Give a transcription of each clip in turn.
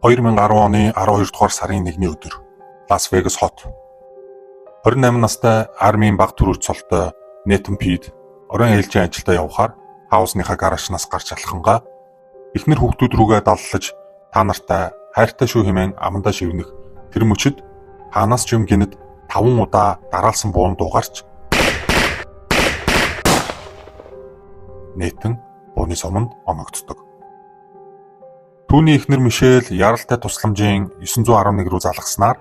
2010 оны 12 дугаар сарын 1-ний өдөр Лас Вегас хот. 28 настай армийн баг түрүүч цолтой Нэтан Пит оройн ээлжийн ажилдаа явхаар хаусныхаа гаражнаас гарч алхангаа эхнэр хүүхдүүд рүүгээ даллаж та нартай хайртай шүү хэмээн амандаа шивнэх тэр мөчид хаанаас ч юм гинэд 5 удаа дараалсан буун дуугарч Нэтан бууны суманд оногддог. Түүний эхнэр Мишель яралтай тусламжийн 911 рүү залгаснаар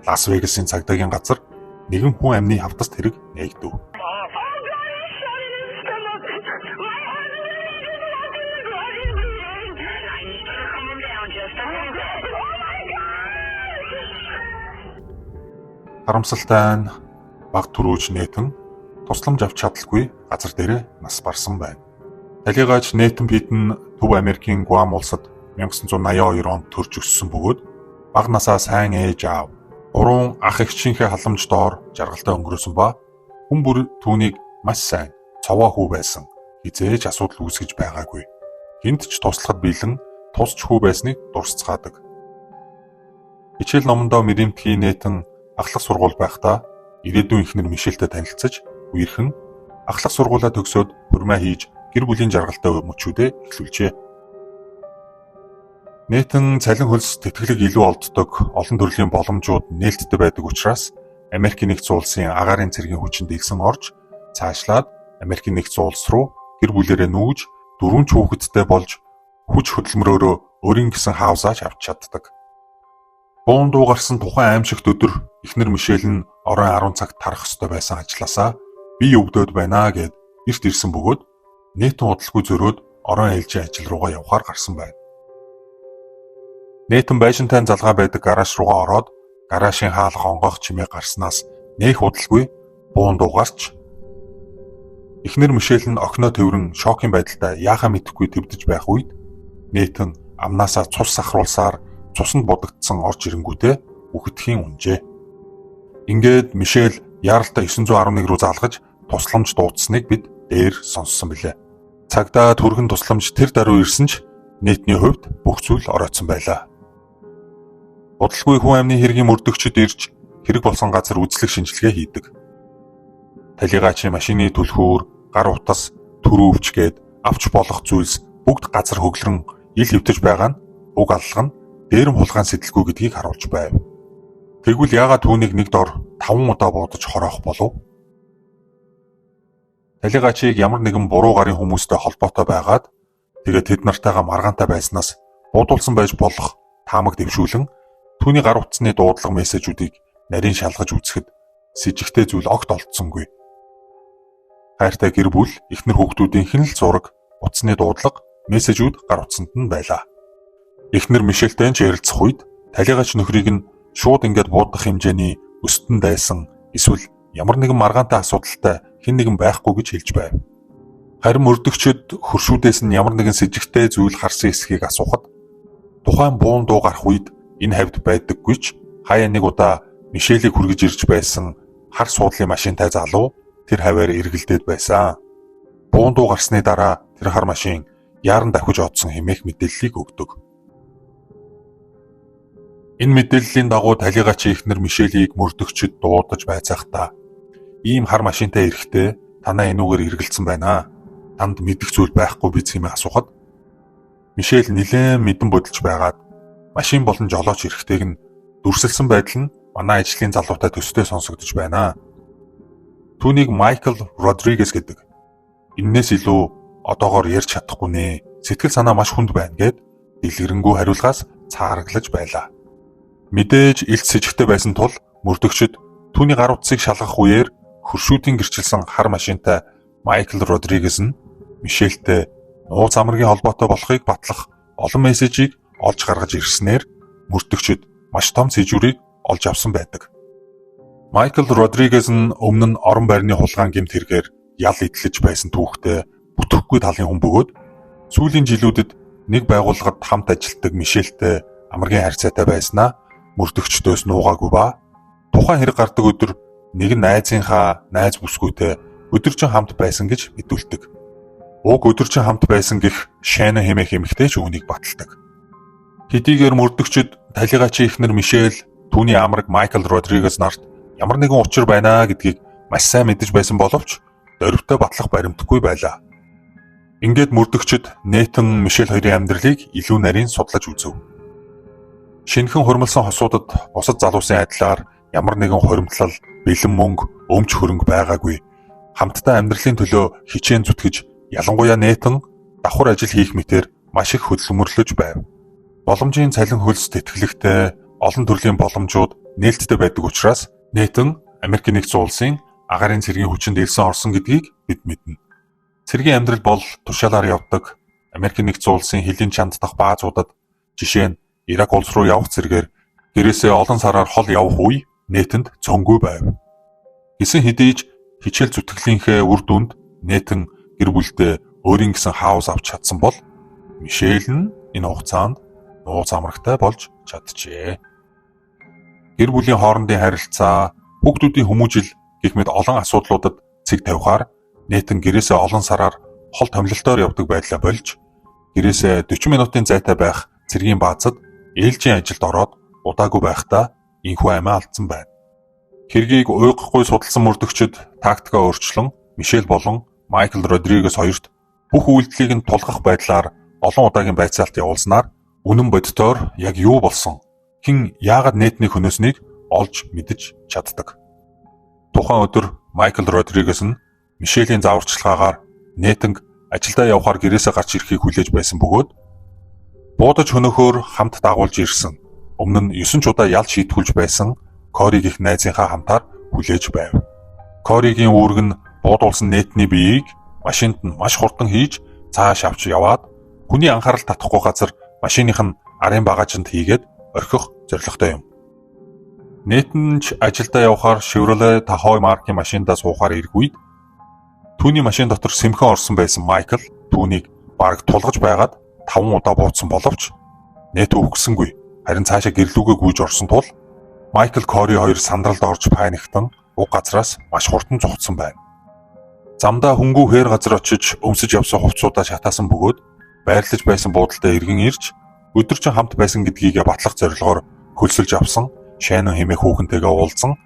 Лас Вегасын цагдаагийн газар нэгэн хүн амны хавтаст хэрэг нээгдэв. Харамсалтай нь баг түрүүч Нэтан тусламж авч чадалгүй газар дээрээ нас барсан байна. Талигаач Нэтан Пит нь Төв Америкийн Гуам улсад 1982 онд төрж өссөн бөгөөд бага насаа сайн ээж аав, гурван ах эгчийнхээ халамж доор жаргалтай өнгөрөөсөн ба хүн бүр түүнийг маш сайн цовоо хүү байсан. Хизээж асуудал үүсгэж байгаагүй. Хэнд ч туслахад бэлэн тусч хүү байсныг дурсацгаадаг. Хичээл номондоо Мэрэмтгий Нэтан ахлах сургууль байхдаа ирээдүйн эхнэр Мишельтэй танилцаж үерхэн ахлах сургуулиа төгсөөд хурмаа хийж гэр бүлийн жаргалтай мөчүүдээ эхлүүлжээ. Нэтан цалин хөлс тэтгэлэг илүү олддог олон төрлийн боломжууд нээлттэй байдаг учраас Америкийн нэгдсэн улсын агаарын цэргийн хүчинд элсэн орж цаашлаад Америкийн нэгдсэн улс руу гэр бүлээрээ нүүж дөрвөн ч хүүхэдтэй болж хүч хөдөлмөрөөрөө өөрийн гэсэн хаусаач авч чаддаг. Буун дуу гарсан тухайн аимшигт өдөр эхнэр Мишель нь оройн 10 цагт тарах ёстой байсан ажлаасаа би өвдөд байна гэд эрт ирсэн бөгөөд Нэтан удалгүй зөрөөд оройн ээлжийн ажил руугаа явхаар гарсан байна. Нэтан байшинтай залгаа байдаг гараж руугаа ороод гаражийн хаалга онгоох чимээ гарснаас нэх удалгүй буун дуугарч эхнэр Мишель нь охиноо тэврэн шокийн байдалтай яахаа мэдэхгүй твдэж байх үед Нэтан амнаасаа цус сахруулсаар цуснд будагдсан орж ирэнгүүтээ үхдэхийн унжээ. Ингээд Мишель яаралтай 911 рүү залгаж тусламж дуудсныг бид дээр сонссон билээ. Цагдаа түргэн тусламж тэр даруй ирсэн ч Нэтний хувьд бүх зүйл оройтсон байлаа. Удалгүй хүн амны хэргийн мөрдөгчид ирж хэрэг болсон газар үзлэг шинжилгээ хийдэг. Талигачийн машины түлхүүр, гар утас, түрүүвч гээд авч болох зүйлс бүгд газар хөглөрөн ил хэвтэж байгаа нь уг аллага нь дээрэм хулгайн сэтэлгүй гэдгийг харуулж байв. Тэгвэл яагаад түүнийг нэг дор 5 удаа буудаж хороох болов? Талигачийг ямар нэгэн буруу гарын хүмүүстэй холбоотой байгаад тэгээд тэд нартайгаа маргаантай байснаас буудулсан байж болох таамаг дэвшүүлэн түүний гар утасны дуудлага мессежүүдийг нарийн шалгаж үзэхэд сэжигтэй зүйл огт олдсонгүй. Хайртай гэр бүл, эхнэр хүүхдүүдийнх нь л зураг, утасны дуудлага, мессежүүд гар утсанд нь байлаа. Эхнэр Мишельтэй ч ярилцах үед талигаач нөхрийг нь шууд ингээд буудах хэмжээний өстөн дайсан эсвэл ямар нэгэн маргаантай асуудалтай хэн нэгэн байхгүй гэж хэлж байв. Харин мөрдөгчид хөршүүдээс нь ямар нэгэн сэжигтэй зүйл харсан эсхийг асуухад тухайн буун дуу гарах үед энэ хавьд байдаггүй ч хаяа нэг удаа Мишелийг хүргэж ирж байсан хар суудлын машинтай залуу тэр хавиар эргэлдээд байсан. Буун дуу гарсны дараа тэр хар машин яаран давхиж одсон хэмээх мэдээллийг өгдөг. Энэ мэдээллийн дагуу талигачийн эхнэр Мишелийг мөрдөгчид дуудаж байцаахтаа ийм хар машинтай эрэхтэй танаа энүүгээр эргэлдсэн байна. Танд мэдэх зүйл байхгүй биз хэмээн асуухад Мишель нилээн мэдэн бодолж байгаад машин болон жолооч эрэхтэйг нь дүрсэлсэн байдал нь манай ажлын залуутай төстэй сонсогдож байна. Түүнийг Майкл Родригес гэдэг. Эннээс илүү одоогоор ярьж чадахгүй нэ. Сэтгэл санаа маш хүнд байна гэд дэлгэрэнгүй хариулгаас цаараглаж байлаа. Мэдээж илт сэжигтэй байсан тул мөрдөгчид түүний гар утсыг шалгах үеэр хөршүүдийн гэрчилсэн хар машинтай Майкл Родригес нь Мишельтэй нууц амаргийн холбоотой болохыг батлах олон мессежийг олж гаргаж ирснээр мөрдөгчид маш том сэжүүрийг олж авсан байдаг. Майкл Родригес нь өмнө нь орон байрны хулгайн гэмт хэрэгээр ял эдлэж байсан түүхтэй бүтэхгүй талын хүн бөгөөд сүүлийн жилүүдэд нэг байгууллагад хамт ажилладаг Мишельтэй амаргийн харьцаатай байснаа мөрдөгчдөөс нуугаагүй ба тухайн хэрэг гардаг өдөр нэгэн найзынхаа найз бүсгүйтэй өдөржин хамт байсан гэж мэдүүлдэг. Уг өдөржин хамт байсан гэх Шэна хэмээх эмэгтэй ч үүнийг баталдаг. Хэдийгээр мөрдөгчд талигачийн эхнэр Мишель, түүний амраг Майкл Родригес нарт ямар нэгэн учир байна гэдгийг маш сайн мэдэж байсан боловч дөрвтэй батлах баримтгүй байлаа. Ингээд мөрдөгчд Нейтан, Мишель хоёрын амьдралыг илүү нарийн судлаж үзэв. Шинэхэн хуримласан хосуудад бусад залуусын адилаар ямар нэгэн хуримтлал, бэлэн мөнгө, өмч хөрөнгө байгаагүй. Хамтдаа амьдралын төлөө хичээн зүтгэж, ялангуяа Нейтан давхар ажил хийх мэтээр маш их хөдөлмөрлөж байв. Боломжийн цалин хөлс тэтгэлэгтэй, олон төрлийн боломжууд нээлттэй байдаг учраас Нейтан Америкийн нэгдсэн улсын агаарын цэргийн хүчинд элсэн орсон гэдгийг бид мэднэ. Цэргийн амьдрал бол тушаалаар явдаг. Америкийн нэгдсэн улсын хөлийн чанд дахь баазуудад, жишээ нь Ирак улс руу явах зэргээр гэрээсээ олон сараар хол явах үе Нейтэнд цөөнгүй байв. Гэсэн хэдий ч хичээл зүтгэлийнхээ үр дүнд Нейтан гэр бүлдээ өөрийн гэсэн house авч чадсан бол Мишель нь энэ хугацаанд нууц амрагтай болж чаджээ. Гэр бүлийн хоорондын харилцаа, хүүхдүүдийн хүмүүжил гэх мэт олон асуудлуудад цэг тавихаар Нейтан гэрээсээ олон сараар хол томилолтоор явдаг байдлаа болж, гэрээсээ 40 минутын зайтай байх цэргийн баазад ээлжийн ажилд ороод удаагүй байхдаа энэхүү амиа алдсан байна. Хэргийг уйгахгүй судалсан мөрдөгчд тактикаа өөрчлөн Мишель болон Майкл Родригес хоёрт бүх үйлдэлийг нь тулгах байдлаар олон удаагийн байцаалт явуулснаар үнэн бодитоор яг юу болсон, хэн яагаад Нейтнийг хөнөөснийг олж мэдэж чаддаг. Тухайн өдөр Майкл Родригес нь Мишелийн зааварчилгаагаар Нейтанг ажилдаа явахаар гэрээсээ гарч ирэхийг хүлээж байсан бөгөөд буудаж хөнөөхөөр хамт дагуулж ирсэн. Өмнө нь 9 ч удаа ял шийтгүүлж байсан Кори гэх найзынхаа хамтаар хүлээж байв. Коригийн үүрэг нь буудуулсан Нейтний биеийг машинд нь маш хурдан хийж цааш авч яваад хүний анхаарал татахгүй газар машиных нь арын багажинд хийгээд орхих зорилготой юм. Нейтан ч ажилдаа явахаар Chevrolet Tahoe маркийн машиндаа суухаар ирэх үед түүний машин дотор сэмхэн орсон байсан Майкл түүнийг бараг тулгаж байгаад 5 удаа буудсан боловч Нейт үхсэнгүй. Харин цаашаа гэр лүүгээ гүйж орсон тул Майкл, Кори хоёр сандралд орж panic тан уг газраас маш хурдан зугтсан байна. Замдаа хүнгүй хээр газар очиж өмсөж явсан хувцсуудаа шатаасан бөгөөд байрлаж байсан буудалдаа эргэн ирж өдөржин хамт байсан гэдгийг батлах зорилгоор хөлсөлж авсан Шанон хэмээх хүүхэнтэйгээ уулзсан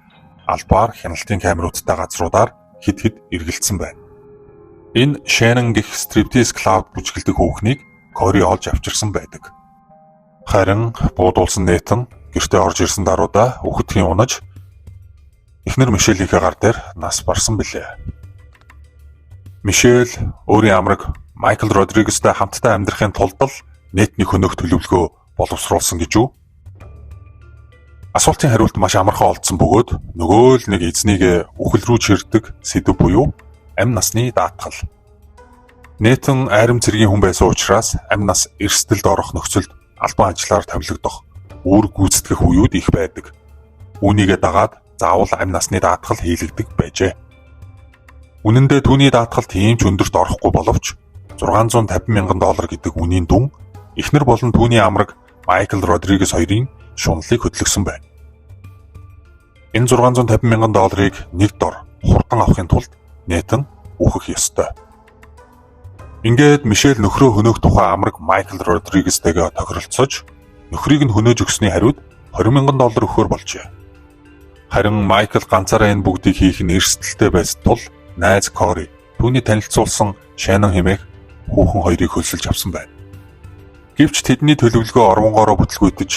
албаар хяналтын камеруудтай газруудаар хэд хэд эргэлдсэн байна. Энэ Шанон гэх стриптиз клуб бүжгэлдэг хүүхнийг Кори олж авчирсан байдаг. Харин буудуулсан Нейтан гэртээ орж ирсэн даруйдаа үхэтхийн унаж эхнэр Мишелийнхээ гар дээр нас барсан билээ. Мишель өөрийн амраг Майкл Родригестэй хамтдаа амьдрахын тулд л Нейтний хөнөөх төлөвлөгөө боловсруулсан гэж үү? Асуултын хариулт маш амархан олдсон бөгөөд нөгөө л нэг эзнийг үхэл рүү чирдэг сэдэв буюу амь насны даатгал. Нейтан айрам цэргийн хүн байсан учраас амь нас эрсдэлд орох нөхцөлд албан ажлаар томилогдох, үүрэг гүйцэтгэх үеүд их байдаг. Үүнийгээ дагаад заавал амь насны даатгал хийлэгдэг байжээ. Үнэн дээр түүний даатгал тийм ч өндөрт орохгүй боловч 650 мянган доллар гэдэг үнийн дүн эхнэр болон түүний амраг Майкл Родригес хоёрын шуналыг хөдөлгөсөн байна. Энэ 650 мянган долларыг нэг дор хурдан авахын тулд Нейтан үхэх ёстой. Ингээд Мишель нөхрөө хөнөөх тухай амраг Майкл Родригестэйгээ тохиролцож нөхрийг нь хөнөөж өгсөний хариуд 20 мянган доллар өгөхөөр болжээ. Харин Майкл ганцаараа энэ бүгдийг хийх нь эрсдэлтэй байсан тул найз Кори, түүний танилцуулсан Шанон хэмээх хүүхэн хоёрыг хөлсөлж авсан байна. Гэвч тэдний төлөвлөгөө орвонгоороо бүтэлгүйтэж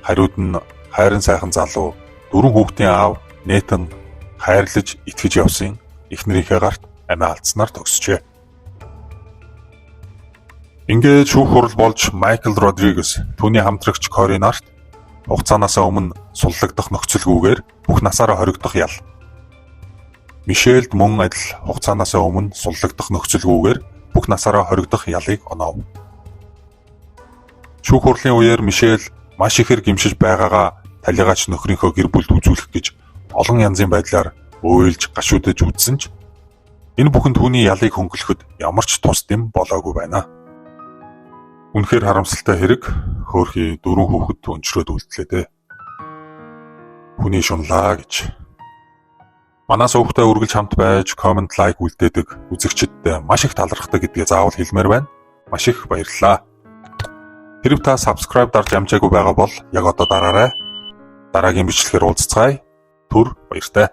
хариуд нь хайрын сайхан залуу, дөрвөн хүүхдийн аав Нейтан хайрлаж итгэж явсан эхнэрийнхээ гарт амиа алдсанаар төгсжээ. Ингээд шүүх хурал болж Майкл Родригес, түүний хамтрагч Кори нарт хугацаанаас өмнө суллагдах нөхцөлгүйгээр бүх насаараа хоригдох ял. Мишельд мөн адил хугацаанаас өмнө суллагдах нөхцөлгүйгээр бүх насаараа хоригдох ялыг оноов. Шүүх хурлын үеэр Мишель маш ихээр гэмшиж байгаагаа талигаач нөхрийнхөө гэр бүлд үзүүлэх гэж олон янзын байдлаар уйлж гашуудаж үзсэн ч энэ бүхэн түүний ялыг хөнгөлөхөд ямар ч тус дэм болоогүй байна. Үнэхээр харамсалтай хэрэг, хөөрхий дөрвөн хүүхэд өнчрөөд үлдлээ дээ. Хүний шунлаа гэж. Манай сувагтай үргэлж хамт байж comment, like үлдээдэг үзэгчдэд маш их талархдаг гэдгээ заавал хэлмээр байна. Маш их баярлалаа. Хэрэв та subscribe дарж амжаагүй байгаа бол яг одоо дараарай. Дараагийн бичлэгээр уулзацгаая. Түр баяртай.